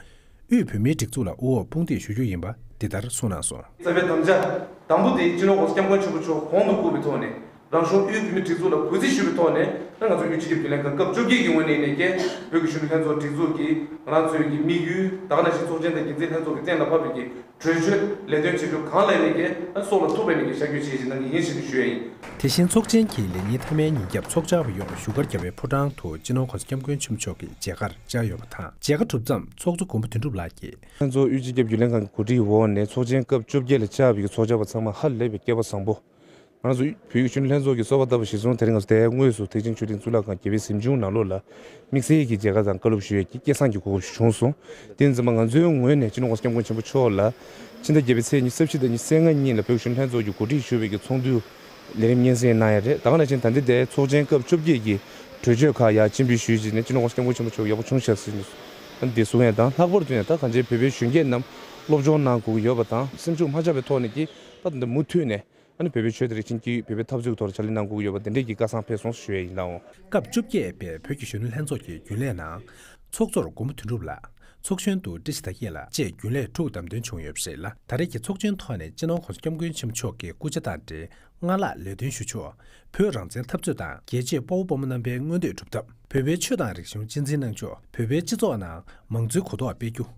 དབུས་བོད་མིའི་སྒྲིག་འཛུགས་ལ་དབུ་འོག་དཔུང་འདེགས་ཞུ་རྒྱུ་ཡིན་པ་འདི་ལྟར་གསུངས་གནང་སོང་། རྩ་བའི་དམ་བཅའ་དང་པོ་དེ་སྤྱི་ནོར་༸གོང་ས་༸སྐྱབས་མགོན་ཆེན་པོ་མཆོག་གོང་དུ་བཀུར་བའི་ཐོག་ནས། རང་གཞུང་དབུས་བོད་མིའི་སྒྲིག་འཛུགས་ལ་གུས་བརྩི་ཞུ་བའི་ཐོག་ནས། ད་ང་ཚོ་དབུས་སྤྱི་ཁྱབ་རྒྱུན་ལས་ཁང་སྐབས་བཅོ་བརྒྱད་ཀྱི་ངོས་ནས་ནས་ཀྱི་བོད་ཀྱི་གཞོན་ནུ་ལྷན་ཚོགས་སྒྲིག་འཛུགས་ཀྱི་ང་རང་ཚོའི་གི་དམིགས་ཡུལ། ད་ག་ནང་བཞིན་ཚོགས་ཆེན་དང་འགན་འཛིན་ལྷན་ཚོགས་ཀྱིས་གཏན་ལ་ཕབ་པའི་གི་གྲོས་ཆོད་ལས་དོན་བྱེད་ཕྱོགས་གང་ལ་ནས་ཀྱི་སྲོག་ལ་ཐུག་པའི་ནས་ཀྱི་ཤར་བསྐྱོད་བྱེད་བཞིན་གནང་གི་ཡིན་ཞེས་ཞུ་ཡ་ཡིན། དེ་བཞིན་ཚོགས་ཆེན་གྱི་ལས་ཉིན་མཐའ་མའི་ཉིན་རྒྱབ་ཚོགས་བཅར་བ་ཡོངས་བཞུགས་སྒར་རྒྱལ་བའི་ཕོ་བྲང་དུ་སྤྱི་ནོར་༸གོང་ས་༸སྐྱབས་མགོན་ཆེན་པོ་མཆོག་གི་མཇལ་ཁར་བཅར་ཡོད་པ་དང་། མཇལ་ཁ་གྲུབ་མཚམས་ཚོགས་གཙོ་མགོན་པོ་དོན་གྲུབ་ལགས་ཀྱིས། ལྷན་ཚོགས་དབུས་སྤྱི་ཁྱབ་རྒྱུན་ལས་ཁང་གི་གོ་སྒྲིག་འོག་ནས་ཚོགས་ཆེན་སྐབས་བཅོ་བརྒྱད་ལ་བཅར་བའི་ཚོགས་བཅར་བ་ཚང་མ་ཧ་ལས་པའི་སྐལ་བ་བཟང་པོ། ང་ཚོ་བོད་ཀྱི་གཞོན་ནུ་ལྷན་ཚོགས་ཀྱི་གསོལ་བ་བཏབ་པ་གཞིར་བཟུང་དེ་རིང་ང་ཚོ་དེ་སྔ་དངོས་སུ་ཐེག་ཆེན་ཆོས་གླིང་གཙུག་ལག་ཁང་རྒྱལ་བའི་གཟིམ་ཆུང་ནང་ལོགས་ལ་དམིགས་བསལ་གྱི་མཇལ་ཁ་དང་བཀའ་སློབ་ཞུ་ཡས་ཀྱི་སྐལ་བཟང་གི་གོ་སྐབས་ཤིག་བྱུང་སོང་། དེ་ཡིན་ཙང་མ་ང་ཚོའི་ངོས་ནས་སྤྱི་ནོར་༸གོང་ས་༸སྐྱབས་མགོན་ཆེན་པོ་མཆོག་ལ་ཕྱི་ཟླ་བརྒྱད་པའི་ཚེས་ཉི་ཤུ་རྩ་བཞི་དང་ཉི་ཤུ་རྩ་ལྔ་གཉིས་ལ་བོད་ཀྱི་གཞོན་ནུ་ལྷན་ཚོགས་ཀྱིས་གོ་སྒྲིག་ཞུས་པའི་གི་ཚོགས་འདུ་ལས་རིམ་སྙན་སེང་གནང་ཡ་རེད། ད་ག་ནང་བཞིན་ད་ལྟའི་དེ་ཚོགས་ཆེན་སྐབས་བཅོ་བརྒྱད་ཀྱི་གྲོས་ཆོད་ཁག་ཡར་སྤྱན་འབུལ་ཞུས་རྗེས་ནས་སྤྱི་ནོར་༸གོང་ས་༸སྐྱབས་མགོན་ཆེན་པོ་མཆོག་ཡག་པོ་བྱུང་ཤག་ཟེར་ནས་འདི་གསུང་ཡ་དང་། ལྷག་པར་དུ་ཡང་ད་གང་ཅིའི་བོད་པའི་གཞོན་སྐྱེས་རྣམས་སློབ་སྦྱོང་གནང་དགོས་ཀྱི་ཡོད་པ་དང་། སེམས་ཤུགས་མ་ཆག་པའི་ཐོག་ནས་ཀྱི་ད་འདི་མུ་མཐུད་ནས་ཨ་ནི་བོད་པའི་ཆོས་དང་རིག་གཞུང་གི་བོད་པའི་འཐབ་རྩོད་ཐོག་ལ་ཕྱག་ལས་གནང་དགོས་ཀྱི་ཡོད་པ་དེ་འདྲས་ཀྱི་བཀའ་གསང་ཕེབས་སོང་ཞུ་ཡས་ཡིན་ལགས་འོང་། སྐབས་བཅོ་བརྒྱད་པའི་བོད་ཀྱི་གཞོན་ནུ་ལྷན་ཚོགས་ཀྱི་རྒྱུན་ལས་ནང་། ཚོགས་གཙོར་མགོན་པོ་དོན་གྲུབ་ལགས། ཚོགས་གཞོན་དུ་བཀྲ་ཤིས་དར་རྒྱས་ལགས་བཅས་རྒྱུན་ལས་དྲུག་བདམས་ཐོན་བྱུང་ཡོད་པ་རེད་ལ། ད་རེས་ཀྱི་ཚོགས་ཆེན་ཐོག་ནས་སྤྱི་ནོར་༸གོང་ས་༸སྐྱབས་མགོན་ཆེན་པོ་མཆོག་གི་སྐུ་ཕྱྭ་དང་འབྲེལ་སྔར་ལྷག་ལས་དོན་ཞུ་ཕྱོགས། བོད་རང་བཙན་འཐབ་རྩོད་དང་རྒྱལ་གཅེས་དཔའ་བོ་དཔའ་མོ་རྣམ་པའི་མངོན་འདོད་སྒྲུབ་ཐབས། བོད་པའི་ཆོས་དང་རིག་གཞུང་གཅེས་འཛིན་གནང་ཕྱོགས། བོད་པའི་སྤྱི་ཚོགས་ནང་མང་གཙོའི་གོ་རྟོགས་སྤེལ་རྒྱུ།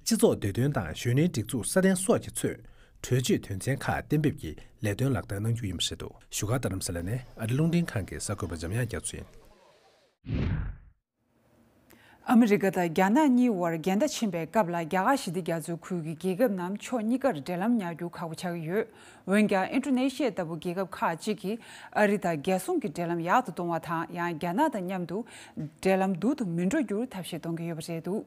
སྤྱི་ཚོགས་བདེ་དོན་དང་གཞོན་ནུའི་སྒྲིག་འཛུགས་སྲ་བརྟན་སོགས་ཀྱི་ཚོས། གྲོས་ཆོད་དོན་ཚན་ཁག་གཏན་འབེབས་ཀྱིས་ལས་དོན་ལག་བསྟར་གནང་རྒྱུ་ཡིན་པ་རེད་འདུག་བཞུགས་སྒར་རྡ་རམ་ས་ལ་ནས་ཨ་རི་རླུང་འཕྲིན་ཁང་གི་གསར་འགོད་པ་འཇམ་དབྱངས་རྒྱ་མཚོ་ཡིན། ཨ་མི་རི་ཀ་དང་རྒྱ་ནག་གཉིས་དབར་འགལ་ཟླ་ཕྱིན་པའི་སྐབས་ལ། རྒྱ་གར་ཞི་བདེ་རྒྱ་མཚོའི་ཁུལ་གྱི་རྒྱལ་ཁབ་རྣམས་ཕྱོགས་གཉིས་ཀར་འབྲེལ་ལམ་ཉར་རྒྱུ་ཁག་པོ་ཆགས་ཀྱི་ཡོད། འོན་ཀྱང་ཨིན་ཌོ་ནེ་ཤི་ཡ་ལྟ་བུ་རྒྱལ་ཁབ་ཁག་ཅིག་གིས་ཨ་རི་དང་རྒྱལ་སྲུང་གི་འབྲེལ་ལམ་ཡག་ཏུ་གཏོང་བ་དང་། ཡང་རྒྱ་ནག་དང་མཉམ་དུ་འབྲེལ་ལམ་སྡུག་ཏུ་མི་འགྲོ་རྒྱུར་ཐབས་ཤེས་གཏོང་གི་ཡོད་པ་རེད་འདུག་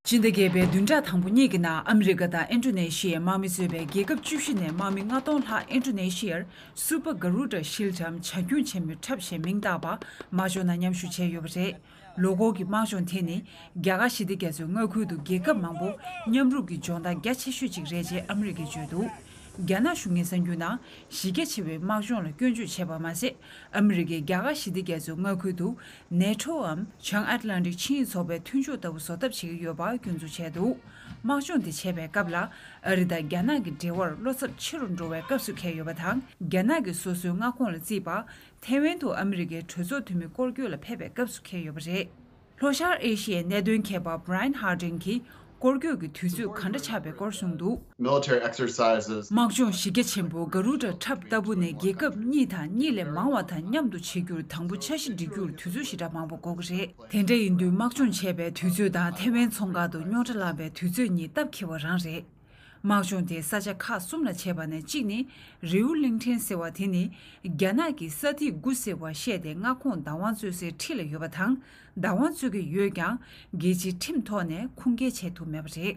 སྤྱི་ཟླ་བརྒྱད་པའི་བདུན་ཕྲག་དང་པོ་གཉིས་ཀྱི་ནང་ཨ་མི་རི་ཀ་དང་ཨིན་ཌོ་ནེ་ཤི་ཡའི་དམག་མི་གཙོས་པའི་རྒྱལ་ཁབ་བཅུ་བཞི་ནས་དམག་མི་ལྔ་སྟོང་ལྷག་ཨིན་ཌོ་ནེ་ཤི་ཡར་སུ་པ་ག་རུ་ཌ་ཤིལ་ཌམ་བྱ་ཁྱུང་ཆེན་མོའི་ཁྲབ་ཞེས་མིང་བཏགས་པ་དམག་སྦྱོང་ནང་མཉམ་ཞུགས་བྱས་ཡོད་པ་རེད། ལོ་འཁོར་གྱི་དམག་སྦྱོང་དེ་ནི་རྒྱ་གར་ཞི་བདེ་རྒྱ་མཚོའི་མངའ་ཁུལ་དུ་རྒྱལ་ཁབ་མང་པོ་མཉམ་རུབ་ཀྱི་སྦྱོང་བརྡར་རྒྱ་ཆེ་ཤོས་ཅིག་རེད་ཅེས་ཨ་མི་རི་ཀས་བརྗོད་འདུག་རྒྱ་ནག་གཞུང་གིས་གསར་འགྱུར་ནང་གཞི་རྒྱ་ཆེ་བའི་དམག་སྦྱོང་ལ་སྐྱོན་བརྗོད་བྱས་པ་མ་ཟད། ཨ་མི་རི་ཀས་རྒྱ་གར་ཞི་བདེ་རྒྱ་མཚོའི་མངའ་ཁུལ་དུ་ནེ་ཊོའམ་བྱང་ཨེཊ་ལན་ཊིག་ཆིངས་ཡིག་ཚོགས་པའི་མཐུན་ཕྱོགས་ལྟ་བུ་བཟོ་ཐབས་བྱེད་ཀྱི་ཡོད་པ་སྐྱོན་འཛུགས་བྱས་འདུག་དམག་སྦྱོང་དེ་བྱས་པའི་སྐབས་ལ་ཨ་རི་དང་རྒྱ་ནག་གི་འབྲེལ་བར་བློ་འཚབ་ཆེ་རུ་འགྲོ་བའི་སྐབས་སུ་འཁེལ་ཡོད་པ་དང་། རྒྱ་ནག་གིས་སོ་སོའི་མངའ་ཁོངས་ལ་བརྩིས་པ་ཐེ་ཝན་དུ་ཨ་མི་རི་ཀའི་གྲོས་ཚོགས་འཐུས་མི་སྐོར་སྐྱོད་ལ་ཕེབས་པའི་སྐབས་སུ་འཁེལ་ཡོད་པ་རེད། ལྷོ་ཤར་ཨེ་ཤི་ཡའི་གནད་དོན་མཁས་པ་Brian Harding གིས་སྐོར་སྐྱོད་ཀྱི་དུས་ཚོད་ག་འདྲ་ཆགས་པའི་སྐོར་གསུངས་འདུག Military exercises. དམག་སྦྱོང་གཞི་རྒྱ་ཆེན་པོ་ག་རུ་ཌ་ཁྲབ་ལྟ་བུ་ནི་རྒྱལ་ཁབ་གཉིས་དང་གཉིས་ལས་མང་བ་དང་མཉམ་དུ་བྱེད་རྒྱུར་དང་པོ་འཆར་གཞི་སྒྲིག་རྒྱུར་དུས་ཚོད་ཞེ་དྲག་མང་པོ་འགོར་གྱི་རེད། དེ་འདྲ་ཡིན་དུས་དམག་སྦྱོང་བྱས་པའི་དུས་ཚོད་དང་ཐེ་ཝན་མཚོ་འགག་ཏུ་རྙོག་དྲ་ལངས་པའི་དུས་ཚོད་གཉིས་སྟབས་འཁེལ་བ་རང་རེད། དམག་སྦྱོང་དེ་ས་ཆ་ཁག་གསུམ་ལ་བྱས་པ་ནས་གཅིག་ནི་རེའུ་ལིང་ཁྲེན་ཟེར་བ་དེ་ནི་རྒྱ་ནག་གི་ས་ཐིག་དགུ་ཟེར་བ་བཤད་དེ་མངའ་ཁོངས་བདག་དབང་རྩོད་སའི་འཁྲིས་ལ་ཡོད་པ་དང་། བདག་དབང་རྩོད་ཀྱི་ཡོད་ཀྱང་རྒྱལ་སྤྱིའི་ཁྲིམས་ཐོག་ནས་ཁུངས་སྐྱེལ་བྱེད་ཐུབ་མེད་པ་རེད།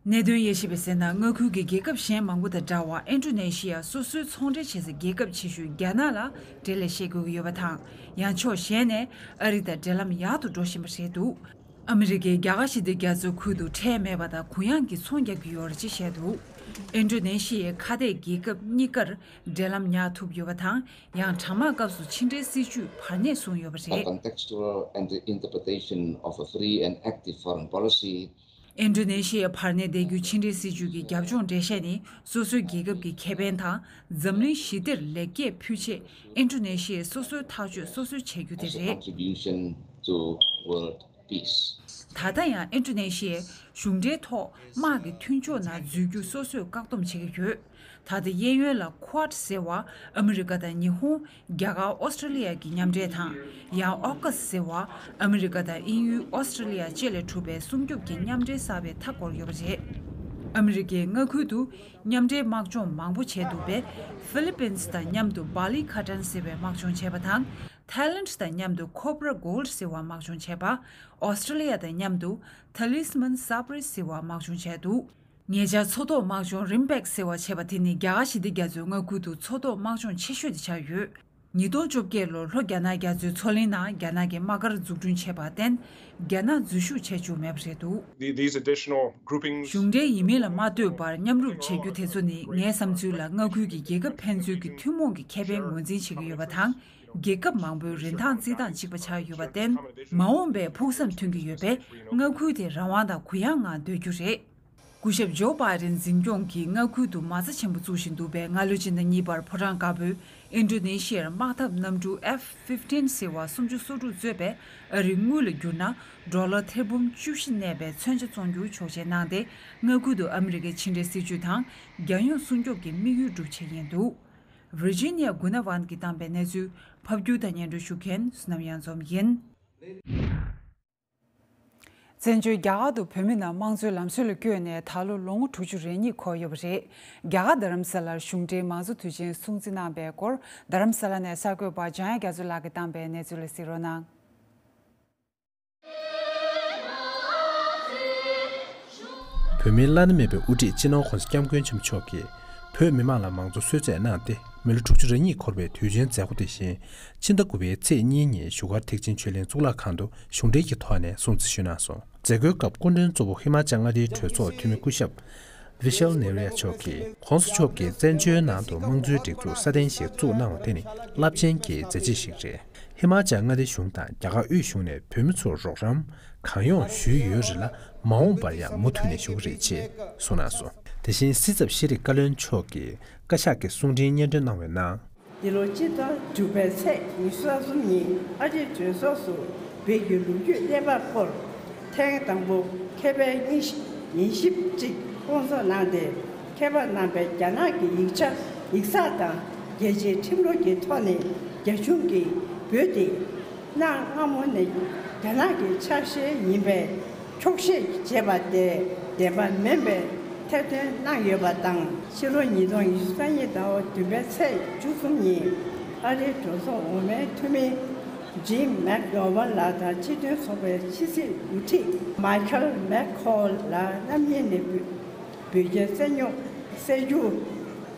གནད་དོན་དབྱེ་ཞིབ་པས་གསལ་ན། མངའ་ཁུལ་གྱི་རྒྱལ་ཁབ་གཞན་མང་པོ་དང་འདྲ་བར་ཨིན་ཌོ་ནེ་ཤི་ཡ་སོ་སོའི་ཚོང་འབྲེལ་བྱེད་སའི་རྒྱལ་ཁབ་ཆེ་ཤོས་རྒྱ་ནག་ལ་འབྲེལ་ལས་བཤད་དགོས་ཀྱི་ཡོད་པ་དང་། ཡང་ཕྱོགས་གཞན་ནས་ཨ་རི་དང་འབྲེལ་ལམ་ཡག་ཏུ་འགྲོ་བཞིན་པ་རེད་འདུག་ཨ་མི་རི་ཀས་རྒྱ་གར་ཞི་བདེ་རྒྱ་མཚོའི་ཁུལ་དུ་ཁྲལ་མེད་པ་དང་གུ་ཡངས་ཀྱི་ཚོང་རྒྱག་གི་ཡོད་རེད་ཅེས་བཤད་འདུག་ཨིན་ཌོ་ནེ་ཤི་ཡའི་ཁ་གཏད་རྒྱལ་ཁབ་གཉིས་ཀར་འབྲེལ་ལམ་ཉར་ཐུབ་ཡོད་པ་དང་། ཡང་གྲང་དམག་སྐབས་སུ་ཕྱི་འབྲེལ་སྲིད་ཇུས་བར་གནས་བཟུང་ཡོད་པ་རེད། Contextual and the interpretation of a free and active foreign policy. ཨིན་ཌོ་ནེ་ཤི་ཡའི་བར་གནས་བསྡད་རྒྱུའི་ཕྱི་འབྲེལ་སྲིད་ཇུས་ཀྱི་རྒྱབ་ལྗོངས་འགྲེལ་བཤད་ནི། སོ་སོའི་རྒྱལ་ཁབ་ཀྱི་ཁེ་ཕན་དང་འཛམ་གླིང་ཞི་བདེར་ལེགས་སྐྱེས་ཕུལ་ཆེད་ཨིན་ཌོ་ནེ་ཤི་ཡས་སོ་སོའི་ཐག་གཅོད་སོ་སོས་བྱེད་རྒྱུ་དེ་རེད། Contribution to world peace. ད་ལྟ་ཡང་ཨིན་ཌོ་ནེ་ཤི་ཡས་གཞུང་འབྲེལ་ཐོག་དམག་གི་མཐུན་ཕྱོགས་ནང་འཛུལ་རྒྱུ་སོ་སོས་བཀག་སྡོམ་བྱེད་ཀྱི་ཡོད། ད་ལྟ་གཡས་གཡོན་ལ་ཁུ་ཝཱཌ་ཟེར་བ་ཨ་མི་རི་ཀ་དང་ཉི་ཧོང་། རྒྱ་གར། ཨོ་སི་ཀྲི་ལི་ཡ་གི་མཉམ་འབྲེལ་དང་། ཡང་ཨོ་ཀཱ་སི་ཟེར་བ་ཨ་མི་རི་ཀ་དང་དབྱིན་ཡུལ། ཨོ་སི་ཀྲི་ལི་ཡ་བཅས་ལས་གྲུབ་པའི་སྲུང་སྐྱོབ་ཀྱི་མཉམ་འབྲེལ་གསར་པའི་མཐའ་བསྐོར་ཡོད་པ་རེད། ཨ་མི་རི་ཀས་མངའ་ཁུལ་དུ་མཉམ་འབྲེལ་དམག་སྦྱོང་མང་པོ་བྱས་འདུག་པས། ཧྥི་ལི་པིན་སི་དང་མཉམ་དུ་བྷ་ལི་ཁ་ཏན་ཟེར་བའི་དམག་སྦྱོང་བྱས་པ་དང་། ཐའི་ལེན་དང་མཉམ་དུ་ཁོབ་ར་གྷོལ་ཌི་ཟེར་བ་དམག་སྦྱོང་བྱས་པ། ཨོ་སི་ཀྲི་ལི་ཡ་དང་མཉམ་དུ་ཐ་ལི་སི་མན་ས་པི་རི་ཟེར་བ་དམག་སྦྱོང་བྱས་འདུག་ཉེ་ཆར་མཚོ་ཐོག་དམག་སྦྱོང་རིམ་པེག་ཟེར་བ་བྱས་པ་དེ་ནི་རྒྱ་གར་ཞི་བདེ་རྒྱ་མཚོའི་མངའ་ཁུལ་དུ་མཚོ་ཐོག་དམག་སྦྱོང་ཆེ་ཤོས་དེ་ཆགས་ཡོད། ཉིས་སྟོང་བཅོ་བརྒྱད་ལོར་ལྷོ་རྒྱ་ནག་རྒྱ་མཚོའི་མཚོ་གླིང་ནང་རྒྱ་ནག་གིས་དམག་སྒར་འཛུགས་སྐྲུན་བྱས་པར་བརྟེན། རྒྱ་ནག་འཛུལ་ཞུགས་བྱེད་བཅུག་མེད་པ་རེད་འདུག The- these additional groupings གཞུང་འབྲེལ་ཡིན་མིན་ལ་མ་ལྟོས་པར་མཉམ་རུབ་བྱེད་རྒྱུ་དེ་ཚོ་ནི་ངའི་བསམ་ཚུལ་ལ་མངའ་ཁུལ་གྱི་རྒྱལ་ཁབ་ཕན་ཚུན་གྱི་ཐུན་མོང་གི་ཁེ་ཕན་ངོས་འཛིན་བྱེད་ཀྱི་ཡོད་པ་དང་། རྒྱལ་ཁབ་མང་པོའི་རིན་ཐང་རྩིས་སྟངས་གཅིག་པ་ཆགས་ཡོད་པར་བརྟེན། མ་འོངས་པའི་ཕུགས་བསམ་མཐུན་གྱི་ཡོད་པས། མངའ་ཁུལ་དེ་རང་དབང་དང་གུ་ཡངས་ངང་སྡོད་རྒྱུ་རེད། སྐུ་ཞབས་ཇོ་བྷའི་ཌེན་འཛིན་སྐྱོང་གིས་མངའ་ཁུལ་དུ་མ་རྩ་ཆེན་པོ་བཙུགས་བཞིན་འདུག་པས། སྔ་ལོའི་སྤྱི་ཟླ་གཉིས་པར་ཕོ་བྲང་དཀར་པོས་ཨིན་ཌོ་ནེ་ཤི་ཡར་དམག་འཐབ་གནམ་གྲུ་ཨེཕ་ཕིཕ་ཊིན་ཟེར་བ་སུམ་ཅུ་སོ་དྲུག་གཙོས་པའི་ཨ་རིའི་དངུལ་ལ་བསྒྱུར་ན་ཌོ་ལར་ཐེར་འབུམ་བཅུ་བཞི་གནས་པའི་མཚོན་ཆ་བཙོང་རྒྱུ་ཆོག་མཆན་གནང་སྟེ། མངའ་ཁུལ་དུ་ཨ་མི་རི་ཀའི་ཕྱི་འབྲེལ་སྲིད་ཇུས་དང་རྒྱལ་ཡོངས་སྲུང་སྐྱོབ་ཀྱི་དམིགས་ཡུལ་འགྲུབ་ཆེད་ཡིན་འདུག་ཝིར་ཇི་ནི་ཡ་གུ་ན་ཝན་གྱིས་བཏང་པའི་གནས་ཚུལ་ཕབ་སྒྱུར་དང་སྙན་སྒྲོན་ཞུ་མཁན་བསོད་ནམས་གཡང་འཛོམས་ཡིན། བཙན་བྱོལ་རྒྱ་གར་དུ་བོད་མི་རྣམས་དམངས་གཙོའི་ལམ་སྲོལ་ལ་བསྐྱོད་ནས་ད་ལོ་ལོ་ངོ་དྲུག་ཅུ་རེ་གཉིས་འཁོར་ཡོད་པ་རེད། རྒྱ་གར་རྡ་རམ་ས་ལར་གཞུང་འབྲེལ་མང་གཙོ་དུས་ཆེན་སྲུང་བརྩི་གནང་པའི་སྐོར། རྡ་རམ་ས་ལ་ནས་གསར་འགོད་པ་འཇམ་དབྱངས་རྒྱ་མཚོ་ལགས་ཀྱིས་བཏང་པའི་གནས་ཚུལ་ལ་གཟིགས་རོགས་གནང་། བོད་མིའི་བླ་ན་མེད་པའི་དབུ་ཁྲིད་སྤྱི་ནོར་༸གོང་ས་༸སྐྱབས་མགོན་ཆེན་པོ་མཆོག་གིས་བོད་མི་མང་ལ་མང་གཙོ་གསོལ་སྩལ་གནང་སྟེ། མི་ལོ་དྲུག་ཅུ་རེ་གཉིས་འཁོར་བའི་དུས་ཆེན་མཛད་སྒོ་དེ་བཞིན་ཕྱི་ཟླ་དགུ་པའི་ཚེས་གཉིས་ཉིན་བཞུགས་སྒར་ཐེག་ཆེན་ཆོས་གླིང་གཙུག་ལག་ཁང་དུ་གཞུང་འབྲེལ་གྱི་ཐོག་ནས་སྲུང་བརྩི་ཞུས་གནང་སོང་། མཛད་སྒོའི་སྐབས་སྐུ་མགྲོན་གཙོ་བོ་ཧི་མ་ཅལ་མངའ་སྡེའི་གྲོས་ཚོགས་འཐུས་མི་སྐུ་ཞབས་བི་ཤལ་ནེ་རི་ཡ་མཆོག་གིས། ༸གོང་ས་མཆོག་གིས་བཙན་བྱོལ་ནང་དུ་དམངས་གཙོའི་སྒྲིག་འཛུགས་སྲ་བརྟན་ཞིག་བཙུགས་གནང་བ་དེ་ནི་རླབས་ཆེན་གྱི་མཛད་རྗེས་ཤིག་རེད། ཧི་མ་ཅལ་མངའ་སྡེ་གཞུང་དང་རྒྱ་གར་དབུས་གཞུང་ནས་བོད་མི་ཚོར་རོགས་རམ་གང་ཡོང་ཞུས་ཡོད་རེད་ལ། མ་འོངས་པར་ཡང་མུ་མཐུད་ནས་ཞུ་གི་རེད་ཅེས་གསུངས་གནང་སོང་། དེ་བཞིན་སྲིད་ཚབ་ཤེས་རིག་བཀའ་བློན་མཆོག་གིས་བཀའ་ཤག་གི་གསུང་འཕྲིན་སྙན་སྒྲོན་གནང་བའི་ནང་། འདི་ལོ་སྤྱི་ཟླ་དྲུག་པའི་ཚེས་ཉི་ཤུ་རྩ་གསུམ་ཉིན་ཨ་རིའི་གྲོས་ཚོགས་སུ་བོད་ཀྱི་ལོ་རྒྱུས་གནས་བབ་སྐོར་ཐེངས་དང་པོ་མཁས་པའི་ཉན་ཞིབ་ཉན་ཞིབ་ཅིག་སྐོང་ཚོགས་གནང་སྟེ། མཁས་པ་རྣམ་པས་རྒྱ་ནག་གི་ཡིག་ཆ་ཡིག་ཚགས་དང་རྒྱལ་སྤྱིའི་ཁྲིམས་ལུགས་ཀྱི་ཐོག་ནས་རྒྱ་གཞུང་གིས་བོད་དེ་གནའ་སྔ་མོ་ནས་རྒྱ་ནག་གི་ཆ་ཤས་ཡིན་པའི་འཁྱོག་བཤད་བྱས་པ་དེ་བདེན་པ་མིན་པའི་ཐེར་འདོན་གནང་ཡོད་པ་དང་། ཕྱི་ལོ་ཉིས་སྟོང་ཉི་ཤུ་རྩ་གཉིས་ཟླ་བ་བདུན་པའི་ཚེས་བཅུ་གསུམ་ཉིན་ཨ་རིའི་གྲོས་ཚོགས་འོག་མའི་འཐུས་མི་ཇིམ་མེག་གྷོ་ཝན་ལགས་དང་སྤྱི་མཐུན་ཚོགས་པའི་ཕྱི་སྲིད་འགོ་ཁྲིད་མའི་ཁལ་མེག་ཁོལ་ལགས་རྣམ་གཉིས་ནས་བོད་བོད་རྒྱའི་རྩ་རྙོག་སེལ་རྒྱུར་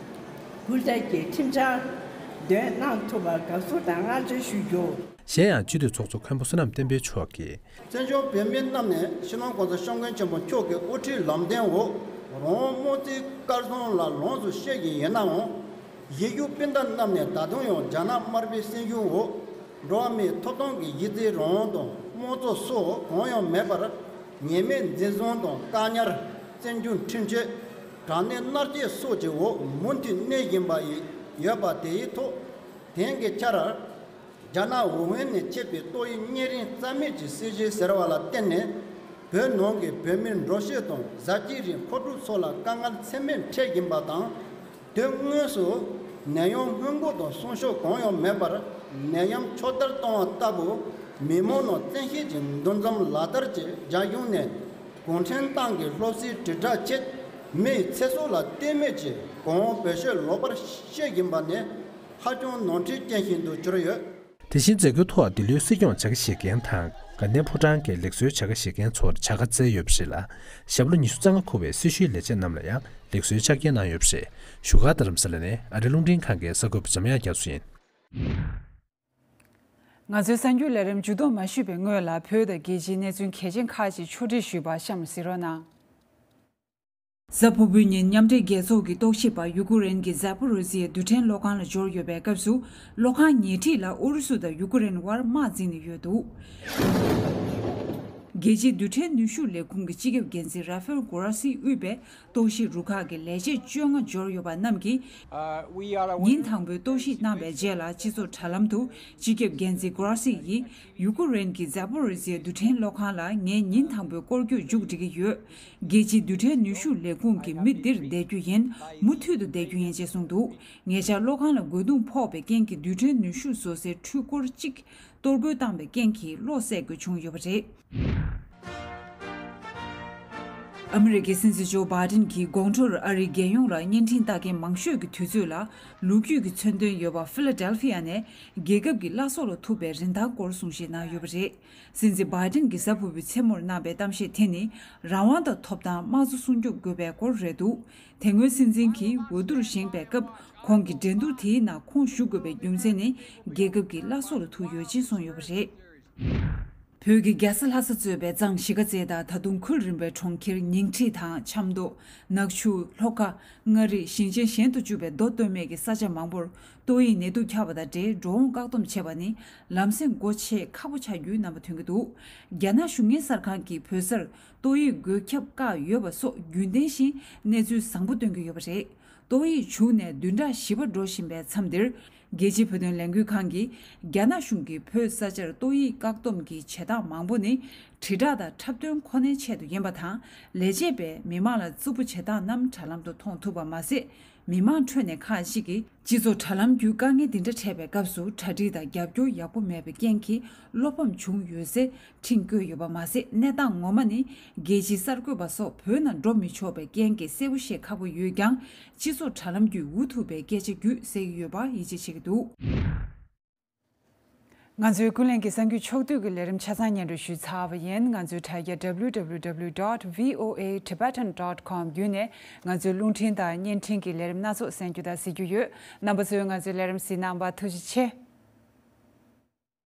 སྐུལ་འདེད་ཀྱི་ཁྲིམས་འཆར་འདོན་གནང་ཐུབ་པར་དགའ་བསུ་དང་བསྔགས་བརྗོད་ཞུ་རྒྱུ། གཞན་ཡང་སྤྱི་འཐུས་ཚོགས་གཙོ་མཁན་པོ་བསོད་ནམས་བསྟན་འཕེལ་མཆོག་གིས། བཙན་བྱོལ་བོད་མི་རྣམས་ནས་སྤྱི་ནོར་༸གོང་ས་༸སྐྱབས་མགོན་ཆེན་པོ་མཆོག་གི་དབུ་ཁྲིད་ལམ་སྟོན་འོག་རང་དབང་དམངས་གཙོའི་སྐལ་བཟང་ལ་ལོངས་སུ་སྤྱོད་ཀྱི་ཡིན་ནའང་། གཞིས་བཞུགས་སྤུན་ཟླ་རྣམས་ནས་ད་དུང་ཡང་རྒྱ་ནག་དམར་པོའི་སྲིད་གཞུང་འོག་འགྲོ་བ་མིའི་ཐོབ་ཐང་གི་གཞི་རྩའི་རང་དབང་དང་དམངས་གཙོ་སོགས་གང་ཡང་མེད་པར། ཉེས་མེད་འཛིན་བཟུང་དང་བཀག་ཉར། བཙན་སྐྱོང་ཁྲིམས་གཅོད། དྲག་གནོན་མནར་གཅོད་སོགས་ཀྱི་འོག་མུ་མཐུད་གནས་བཞིན་པ་ཡི་ཡོད་པ་དེའི་ཐོག་དེང་གི་ཆར། རྒྱ་ནག་ཝུ་ཧན་ནས་མཆེད་པའི་ཏོག་དབྱིབས་གཉན་རིམས་རྩ་མེད་ཀྱི་སྲིད་ཇུས་ཟེར་བ་ལ་བརྟེན་ནས། བོད་ནང་གི་བོད་མིའི་འགྲོ་སྐྱོད་དང་བཟའ་སྐྱིད་རིགས་མཁོ་སྒྲུབ་སོགས་ལ་དཀའ་ངལ་ཚད་མེད་འཕྲད་བཞིན་པ་དང་། དུས་དངོས་སུ་ནད་ཡམས་སྔོན་འགོག་དང་སྲུང་སྐྱོབ་གང་ཡང་མེད་པར། ནད་ཡམས་ཕྱོགས་བསྡུར་གཏོང་བ་ལྟ་བུ་མི་མང་ནང་བཙན་ཤེད་ཀྱི་འདུ་འཛོམས་ལག་བསྟར་གྱིས་རྒྱ་གཞུང་ནས་གུང་ཁྲན་ཏང་གི་སློབ་གསོའི་དྲིལ་བསྒྲགས་ཆེད། མིའི་ཚེ་སྲོག་ལ་ལྟོས་མེད་ཀྱིས་གོང་འོག་བེད་སྤྱོད་ལོག་པར་བྱེད་བཞིན་པ་ནི་ཧ་ཅང་ནོར་འཁྲུལ་ཅན་ཞིག་ཏུ་གྱུར་ཡོད། དེ་བཞིན་མཛད་སྒོའི་ཐོག་འདི་ལོའི་སྲིད་སྐྱོང་བྱ་དགའ་བཞེས་མཁན་དང་དགའ་ལྡན་ཕོ་བྲང་གི་ལེགས་གསོའི་བྱ་དགའ་བཞེས་མཁན་ཚོར་བྱ་དགའ་སྩལ་ཡོད་པ་རེད་ལ། ཞབས་ལོ་ཉི་ཤུ་རྩ་ལྔ་འཁོར་བའི་སྲི་ཞུའི་ལས་བྱེད་རྣམས་ལ་ཡང་ལེགས་གསོའི་ཕྱག་འཁྱེར་གནང་ཡོད་པ་རེད། བཞུགས་སྒར་རྡ་རམ་ས་ལ་ནས་ཨ་རིའི་རླུང་འཕྲིན་ཁང་གི་གསར་འགོད་པ་འཇམ་དབྱངས་རྒྱ་མཚོ་ཡིན། ང་ཚོའི་གསར་འགྱུར་ལས་རིམ་མཇུག་སྡོམ་མ་ཞུས་པའི་སྔོན་ལ་བོད་དང་རྒྱལ་སྤྱིའི་གནས་ཚུལ་གལ་ཆེན་ཁག་ཅིག་ཕྱོགས་སྒྲིག་ཞུས་པ་གཤམ་ལ་གཟིགས་རོགས་གནང་། གཟའ་ཕུར་བུའི་ཉིན་མཉམ་འབྲེལ་རྒྱལ་ཚོགས་ཀྱི་རྟོག་ཞིབ་པ་ཡུ་ཀུ་རེན་གྱི་ཛ་པོ་རོ་ཟི་ཡའི་རྡུལ་ཕྲན་གློག་ཁང་ལ་འབྱོར་ཡོད་པའི་སྐབས་སུ། གློག་ཁང་ཉེ་འཁྲིས་ལ་ཨུ་རུ་སུ་དང་ཡུ་ཀུ་རེན་དབར་དམག་འཛིང་ནས་ཡོད་འདུག་རྒྱལ་སྤྱིའི་རྡུལ་ཕྲན་ནུས་ཤུགས་ལས་ཁུངས་ཀྱི་སྤྱི་ཁྱབ་འགན་འཛིན་ར་ཧྥེལ་གོ་ར་སིས་དབུས་པའི་རྟོག་ཞིབ་རུ་ཁག་གི་ལས་བྱེད་བཅོ་ལྔ་འབྱོར་ཡོད་པ་རྣམས་ཀྱིས། ཉིན་དང་པོའི་རྟོག་ཞིབ་གནང་བའི་རྗེས་ལ་སྤྱི་ཚོགས་དྲ་ལམ་དུ་སྤྱི་ཁྱབ་འགན་འཛིན་གོ་ར་སི་ཡིས། ཡུ་ཀུ་རེན་གྱི་ཛ་པོ་རི་ཟི་ཡ་རྡུལ་ཕྲན་གློག་ཁང་ལ་ངས་ཉིན་དང་པོའི་སྐོར་སྐྱོད་མཇུག་སྒྲིལ་གྱི་ཡོད། རྒྱལ་སྤྱིའི་རྡུལ་ཕྲན་ནུས་ཤུགས་ལས་ཁུངས་ཀྱི་མི་འདིར་བསྡད་རྒྱུ་ཡིན། མུ་མཐུད་དུ་བསྡད་རྒྱུ་ཡིན་ཅེས་གསུངས་འདུག་ཉེ་ཆར་གློག་ཁང་ལ་རྒོལ་རྡུང་ཕོག་པའི་རྐྱེན་གྱིས་རྡུལ་ཕྲན་ནུས་ཤུགས་བཟོ་སའི་འཕྲུལ་འཁོར་གཅིག་གཏོར་རྒོལ་བཏང་བའི་རྐྱེན་གྱིས་གློག་བསད་དགོས་བྱུང་ཡོད་པ་རེད། ཨ་མི་རི་ཀའི་སྲིད་འཛིན་ཇོ་བྷའི་ཏིན་གྱིས་དགོང་དྲོར་ཨ་རིའི་རྒྱལ་ཡོངས་ལ་བརྙན་འཕྲིན་ལྟ་མཁན་མང་ཤོས་ཀྱི་དུས་ཚོད་ལ་ལོ་རྒྱུས་ཀྱི་མཚོན་དོན་ཡོད་པ་ཧྥི་ལ་ཌེལ་ཧྥི་ཡ་ནས་རྒྱལ་ཁབ་ཀྱི་བླ་སྲོག་ལ་ཐུག་པའི་རིན་ཐང་སྐོར་གསུང་བཤད་གནང་ཡོད་པ་རེད། སྲིད་འཛིན་བྷའི་ཏིན་གྱིས་གཟའ་ཕུར་བུའི་མཚན་མོར་གནང་པའི་གཏམ་བཤད་དེ་ནི་རང་དབང་དང་ཐོབ་ཐང་དམངས་གཙོ་སྲུང་སྐྱོབ་དགོས་པའི་སྐོར་རེད་འདུག་དེ་སྔོན་སྲིད་འཛིན་གྱིས་འོས་བསྡུར་བཞེངས་པའི་སྐབས་ཁོང་གི་འགྲན་བསྡུར་དེའི་ནང་ཁོངས་ཞུགས་དགོས་པའི་རྒྱུ་མཚན་ནི་རྒྱལ་ཁབ་ཀྱི་བླ་སྲོག་ལ་ཐུག་ཡོད་ཅེས་གསུངས་ཡོད་པ་རེད། བོད་ཀྱི་རྒྱལ་ས་ལྷ་ས་གཙོས་པའི་གཙང་གཞིས་ཀ་རྩེ་དང་ད་དུང་ཁུལ་རིམ་པའི་གྲོང་ཁྱེར་ཉིང་ཁྲི་དང་ཆབ་མདོ། ནག་ཆུ། ལྷོ་ཁ། མངའ་རིས། ཞིང་ཆེན་གཞན་དུ་གྱུར་པའི་མདོ་སྟོད་སྨད་ཀྱི་ས་ཆ་མང་པོར་ཏོག་དབྱིབས་ནད་དུག་ཁྱབ་པ་དང་འབྲེལ་འགྲོ་འོང་བཀག་སྡོམ་བྱས་པ་ནི་ལམ་སེང་སྒོ་ཕྱེ་ཁག་པོ་ཆགས་རྒྱུའི་རྣམ་པ་ཐོན་གྱི་འདུག་རྒྱ་ནག་གཞུང་གཉེར་གསར་ཁང་གིས་བོད་སར་ཏོག་དབྱིབས་འགོས་ཁྱབ་བཀག་ཡོད་པ་སོགས་རྒྱུན་ལྡན་བཞིན་གནས་ཚུལ་བཟང་པོ་སྟོན་གྱི་ཡོད་པ་རེད། ཏོག་དབྱིབས་བྱུང་ནས་བདུན་ཕྲག་བཞི་པ་འགྲོ་བཞིན་པའི་མཚམས་འདིར། རྒྱལ་སྤྱིའི་བོད་དོན་ལས་འགུལ་ཁང་གིས་རྒྱ་ནག་གཞུང་གིས་བོད་ས་ཆར་ཏོག་དབྱིབས་བཀག་སྡོམ་གྱི་བྱེད་སྟངས་མང་པོ་ནི་དྲིལ་བསྒྲགས་དང་འཁྲབ་སྟོན་ཁོ་ནའི་ཆེད་དུ་ཡིན་པ་དང་། ལས་བྱེད་པས་མི་མང་ལ་རྩུབ་པོ་བྱེད་སྟངས་རྣམས་དྲ་ལམ་དུ་མཐོང་ཐུབ་པ་མ་ཟད། མི་མང་ཁྲོད་ནས་ཁག་ཅིག་གིས་སྤྱི་ཚོགས་དྲ་ལམ་བརྒྱུད་དཀའ་ངལ་འདི་འདྲ་འཕྲད་པའི་སྐབས་སུ་གྲ་སྒྲིག་དང་རྒྱབ་སྐྱོར་ཡག་པོ་མེད་པའི་རྐྱེན་གྱིས་བློ་ཕམ་བྱུང་ཡོད་ཚེ། འཕྲིན་བཀོད་ཡོད་པ་མ་ཟད། གནས་སྟངས་ངོ་མ་ནི་རྒྱལ་སྤྱིའི་གསར་འགོད་པ་སོགས་བོད་ནང་འགྲོ་མི་ཆོག་པའི་རྐྱེན་གྱིས་གསལ་པོ་ཤེས་ཁག་པོ་ཡོད་ཀྱང་། སྤྱི་ཚོགས་དྲ་ལམ་བརྒྱུད་འུ་ཐུག་པའི་སྐད་ཆ་བརྒྱུད་གསལ་གྱི་ཡོད་པ་ཡིད་ཆེས་བྱེད་ཀྱི་འདུག་ང་ཚོའི་ཀུན་གླེང་གི་གསར་འགྱུར་ཕྱོགས་བསྡུས་ཀྱི་ལས་རིམ་ཆ་ཚང་སྙན་སྒྲོན་ཞུས་ཚར་བ་ཡིན། ང་ཚོའི་དྲ་རྒྱ་W W W dot V O A Tibetan dot com བརྒྱུད་ནས་ང་ཚོའི་རླུང་འཕྲིན་དང་བརྙན་འཕྲིན་གྱི་ལས་རིམ་སྣ་ཚོགས་གསན་རྒྱུ་དང་གཟིགས་རྒྱུ་ཡོད། རྣམ་པ་ཚོས་ང་ཚོའི་ལས་རིམ་གཟིགས་གནང་བར་ཐུགས་རྗེ་ཆེ།